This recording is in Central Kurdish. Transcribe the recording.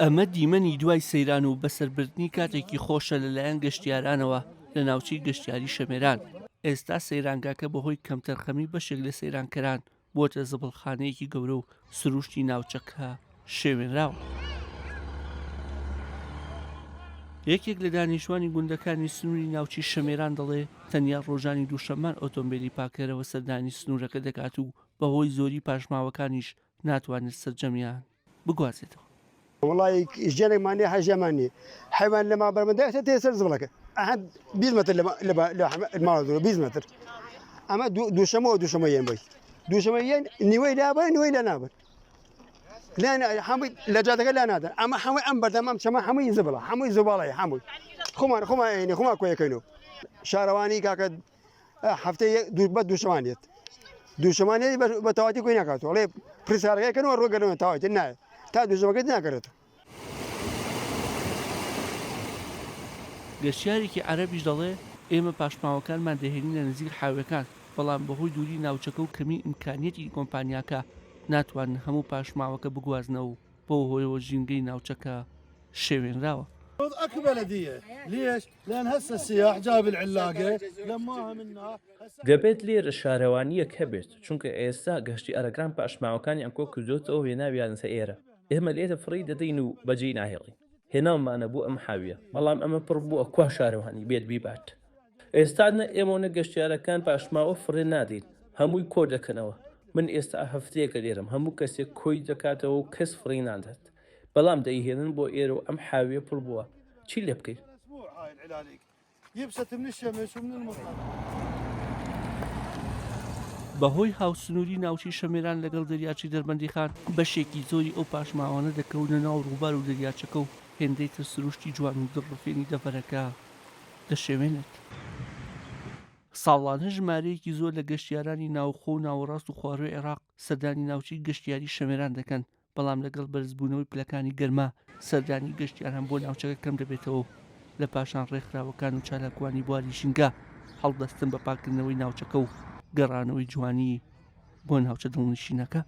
ئەمە دیمەنی دوای سەیران و بەسەربردنی کاتێکی خۆشە لەلایەن گەشتیارانەوە لە ناوچەی گەشتیاری شەمێران. ئێستا سەیرانگاکە بەهۆی کەمتەرخەمی بەشێک لە سەیرانکەران بووەتە زبڵخانەیەکی گەورە و سروشتی ناوچەکە شێوێنراوە. یەکێک لە دانیشتوانی گوندەکانی سنووری ناوچەی شەمێران دەڵێ، تەنیا ڕۆژانی دووشەممان ئۆتۆمبێلی پاککەرەوە سەردانی سنوورەکە دەکات و بەهۆی زۆری پاشماوەکانیش ناتوانێت سەرجەمیان بگوازێتەوە. وەڵایی ژیانێکمان نیە هەر ژیانمان نیە حەیوان لە ماڵ بەرمەندە تێ سەر زبڵەکە ئەها 20 متر لە لە ماڵ دوورە 20 متر ئەمە دووشەمەوە دووشەمە یەن بۆی دووشەمە یەن نیوەی لابەن نیوەی لە نابن لا هەمووی لە جادەکە لا نادەن ئەمە هەمووی ئەم بەردەم ئەم چەمە هەمووی زبڵە هەمووی زباڵەیە هەمووی خۆمان خۆمان ئەینی خۆمان کۆیەکەینەوە شارەوانی کاکە هەفتەی بە دووشەمان دێت دووشەمان بە تەواتی کۆی ناکاتەوە ئەڵێ پرسیارەکەی کەنەوە ڕۆگەرەوە تەواتی نایە تا دووشەمەکەی ناگەرێتەوە. گەشتیارێکی عەرەبیش دەڵێ، ئێمە پاشماوەکانمان دەهێنینە نزیک حاویەکان، بەڵام بەهۆی دووری ناوچەکە و کەمی ئیمکانیەتی کۆمپانیاکە ناتوانن هەموو پاشماوەکە بگوازنەوە و بەو هۆیەوە ژینگەی ناوچەکە شێوێنراوە. دەبێت لێرە شارەوانییەک هەبێت، چونکە ئێستا گەشتیارەکان پاشماوەکانیان کۆکردۆتەوە و هێناویانەتە ئێرە، ئێمە لێرە فڕێی دەدەین و بەجێی ناهێڵین، هێناومانە بۆ ئەم حاویە، بەڵام ئەمە پڕ بووە کوا شارەوانی بێت بیبات؟ ئێستا نە ئێمە و نە گەشتیارەکان پاشماوە فڕێ نادەین، هەمووی کۆدەکەنەوە، من ئێستا هەفتەیەکە لێرەم هەموو کەسێک کۆی دەکاتەوە و کەس فڕێی نادات. بەڵام دەیهێنن بۆ ئێرە و ئەم حاویە پڕ بووە چی لێ بکەین؟ بەهۆی هاوسنووری ناوچەی شەمێران لەگەڵ دەریاچەی دەربەندیخان، بەشێکی زۆری ئەو پاشماوانە دەکەونە ناو ڕووبار و دەریاچەکە و هێندەی تر سروشتی جوان و دڵڕفێنی دەڤەرەکە دەشێوێنێت. ساڵانە ژمارەیەکی زۆر لە گەشتیارانی ناوخۆ و ناوەڕاست و خوارووی عێراق سەردانی ناوچەی گەشتیاری شەمێران دەکەن، بەڵام لەگەڵ بەرزبوونەوەی پلەکانی گەرما سەردانی گەشتیاران بۆ ناوچەکە کەم دەبێتەوە و لە پاشان ڕێکخراوەکان و چالاکوانی بواری ژینگە هەڵدەستن بە پاککردنەوەی ناوچەکە و گەڕانەوەی جوانی بۆ ناوچە دڵنشینەکە.